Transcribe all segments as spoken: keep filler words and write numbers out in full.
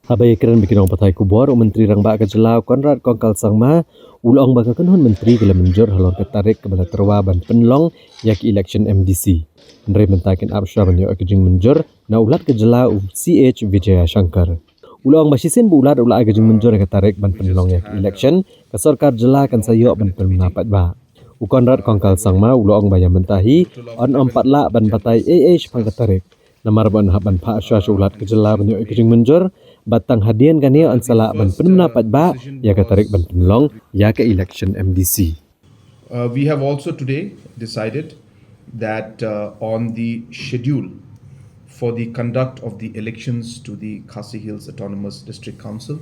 Haba ïakren bad ki nongpathai khubor, u Myntri Rangbah ka jylla u Conrad Kongkal Sangma u la ong ba ka kynhun myntri ka la mynjur halor ka tarik kaba la tyrwa ban pynlong ïa ka election M D C. Hynrei mynta kin ap shuwa ban ïoh ka jingmynjur na u Lat ka jylla u C H Vijayashankar. U la ong ba shisien ba u Lat u la ai ka jingmynjur ïa ka tarik ban pynlong ïa ka election, ka sorkar jylla kan sa ïoh ban pynmynna paidbah. U Conrad Kongkal Sangma u la ong ba ïa mynta hi yn ym pat lah ban batai ei ei shaphang ka tarik. Namar ba yn hap ban phah shuwa sha u Lat ka jylla ban ïoh ïa ka jingmynjur, bad tang hadien kane yn sa lah ban pynmynna paidbah ïa ka tarik ban pynlong ïa ka election M D C. Uh, we have also today decided that uh, on the schedule for the conduct of the elections to the Khasi Hills Autonomous District Council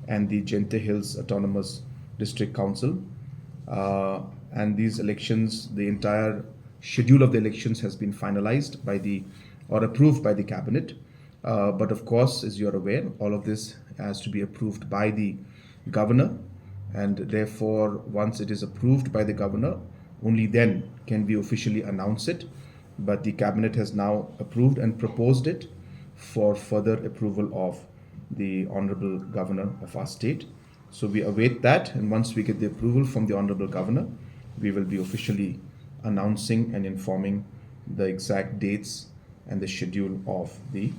and the Jaintia Hills Autonomous District Council, uh, and these elections, the entire schedule of the elections has been finalized by the or approved by the cabinet. Uh, but of course, as you're aware, all of this has to be approved by the governor, and therefore, once it is approved by the governor, only then can we officially announce it. But the cabinet has now approved and proposed it for further approval of the honorable governor of our state. So we await that, and once we get the approval from the honorable governor, we will be officially announcing and informing the exact dates and the schedule of the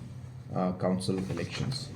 uh, council elections.